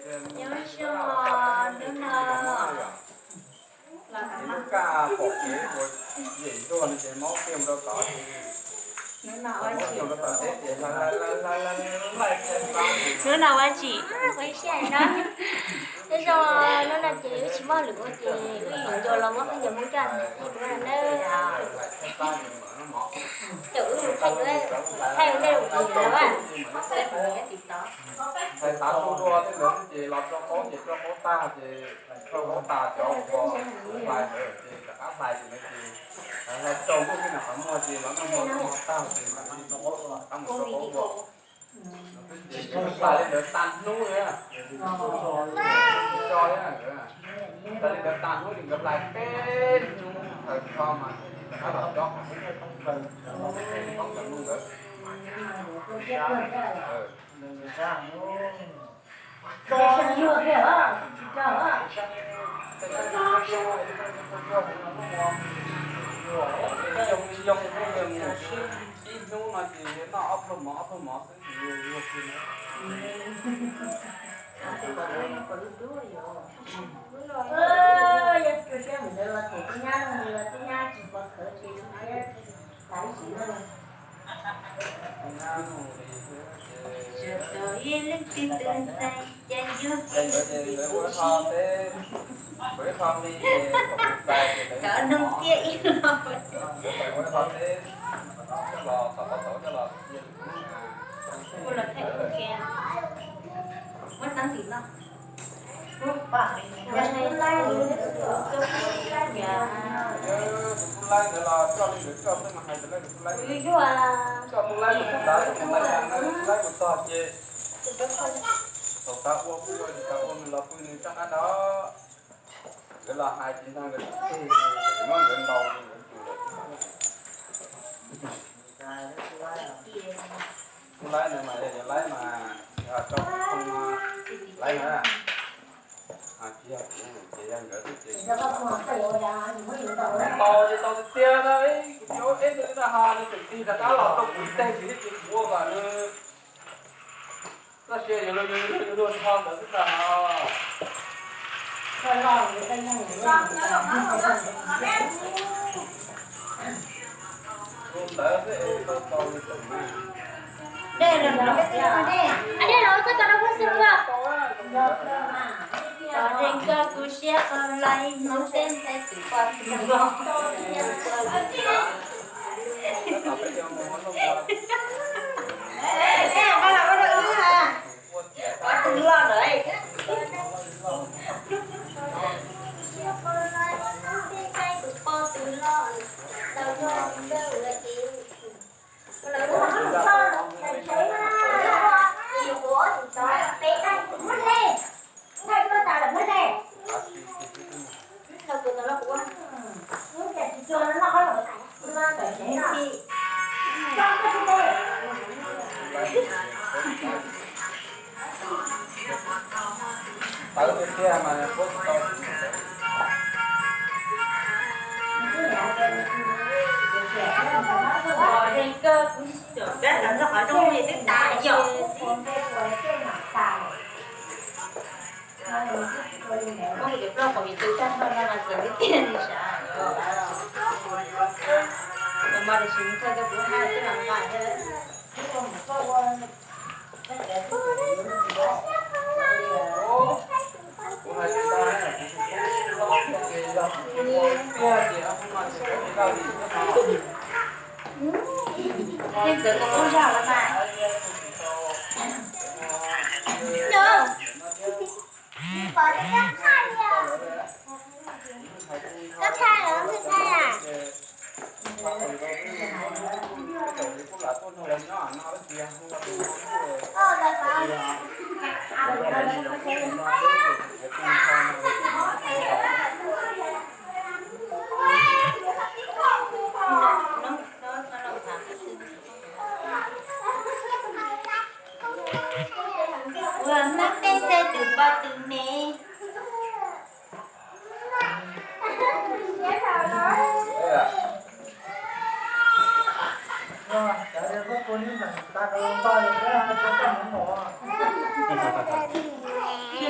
Nyob zoo, hnub no, lub kaj pom kev ua yem ntuag no ces mob kiag rau tod. Hnub no ua tshim, hnub no ua tshim, ua ib siab no. Nyob zoo, hnub no ces wb tsis muaj lwm ua ces wb yuav nco los muab khaub ncaws Hmoob coj thaij dua nawb. Ces wb thaij dua, thaij ua ntej lus no. Hais tav su dua tej ntawd xwb ces los tso qaub ces tso qaub tag ces tso qaub tas cov uas hlais ntawd ces rov qab hlais ces ntawd ces hlais rau ntuj tej no qhov muag ces los noj mov noj mov tag ces mam li rov qab mus tso qaub dua. Ces hlais li ntawd tag hnub li, tso li ntawd tag hnub ces nkawd hlais peb hnub thaum nrho mas thiaj li rov qab los cob qhov qoob ntawd. Ib hnub no ces noj ob pluag mov ob pluag mov xwb ces yuag kiag na. Yog tus siab mus ntawd los thaum tub nyab los tub nyab tsis pom khawv ces tus siab lav ib sim no. Tus nyab mus li xwb ces, tus ib leej twg tus ntxhais cas yuag, ces nkawd ua ib qho teb, ua ib qho nqi, cov noog thiaj ib lo, nkawd ua ib qho teb coj los, tom qhov tod coj los cia li ua los thaij ua ke. Muab teeb tim no. Tus tub laib ntawd los coj li ntawd coj xwb mas hais tias tus tub laib, coj tub laib mus ntawd tus tub laib mus txog ces thaum xav ua kuj ua, tsis xav ua nws los pw nws rov qab ntawd. Nkawd los hais tsis ntag, nkawd tsis tig, muab nkawd ntaus nkawd tus lawm. Tub laib ntawd mas yog cov laib mas yog rau khoo laib na, tsis yog kuv ces yog nkawd xwb ces tau ces tau tiag tiag na. Kuv tsis ua eb ntawd twb tau ho nws tseem tig rov qab los rau kuv ib teg kuv thiaj tsis ua kom nws txoj sia yuav luag yuav luag yuav luag tho ntawd xwb ntag. Ua ntawd xwb es tau tau li tus na. Dej los koj tau rau kuv xwb los. Rev koj kuv siab qhov lais, Hmoob teb ntxhais tus poj tus loj. Tus loj lawm. Siab qhov lais, Hmoob teb ntxhais tus poj tus loj. Tau yog ntawd ua es Tawv tiag tiag mas puab tsis tau. Ua Ua Hmoob teb ntxhais tus poj tus me.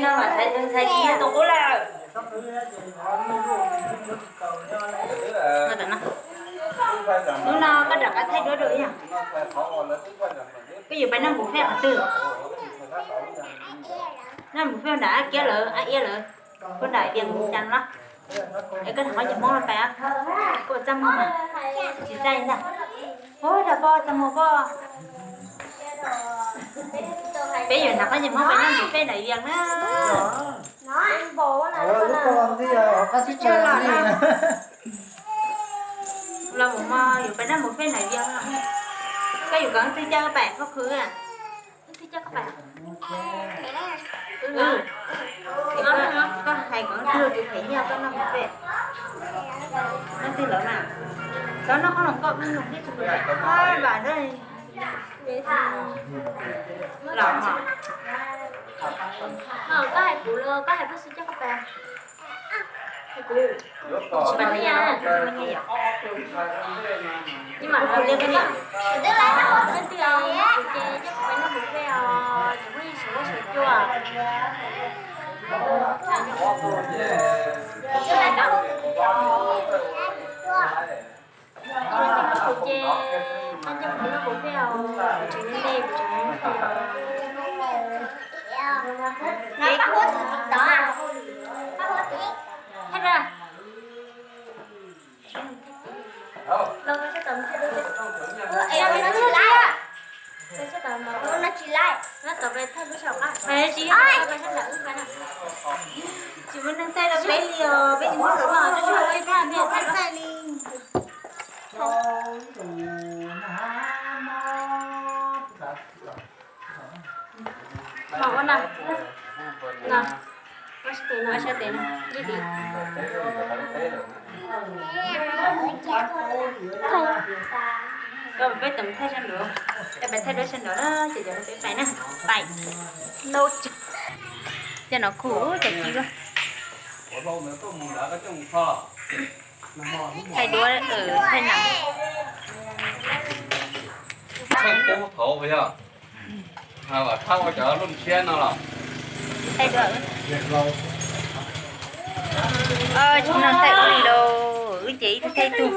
No mas ntxhais tus ntxhais tsis yog tus qub lawm. Hnub no koj rov qab thaij duab rau yog. Koj yuav pais noj buffet qhov twg? Noj buffet nram Ab Kiab lawv, Ab Iab lawv, puag nram Vias Cas los? Es koj tham qhov nyias Hmoob los pais, koj ua txaj muag mas tsis txaj li ntag. Ua rau poj txaj muag poj. Peb yuav tham qhov nyias Hmoob pais noj buffet nram Vias na. Los mus mas yuav pais noj buffet nram Vias. Koj yuav kom leej twg coj koj pais, koj khwv? Leej twg coj koj pais? Koj hais kom leej twg tus phem nyiaj koj noj buffet. Leej twg lawv mas? Xyov noj qhob noom koj pheej nug thiab tsis pom. Vam xwb. Los, koj hais kuv los koj hais Paj Xwb coj koj pais? Hais kuv. Tsis pom nyiaj. Nyiaj yom. Nyiaj mas kuv li koj. Leej twg kuv ces coj kuv pais noj buffet os, ces muab nyiaj sawv huab sawv cua. Kuv ces pab nco kuv noj buffet os, kuv tseem me me kuv tseem noj buffet os. Thaij da. Los koj sab tom thaij duab. Koj sab tom no tsis laib, no tom peb thaij duab saum qab. Tsis yog, koj sab nram wb qab na. Tsis muaj neeg thaij rau peb li os, peb tsis muaj tus no, tsuas yog ib pab me thaij thaij li. Mam ua na. No, ua sab tes no, ua sab tes no, ib tis. Koj peb tom thaij sab nraud, peb pais thaij duab sab nraud na, ces cov peb pais na, pais. Cov no kuj cov ci. Thaij duab, thaij nam. Thaij qub thaud puas yog? Vam thab ua cov lub ntshiab no los? Thaij duab. Tsis muaj neeg thaij ua li lauj, wb ces ib tug thaij ib tug.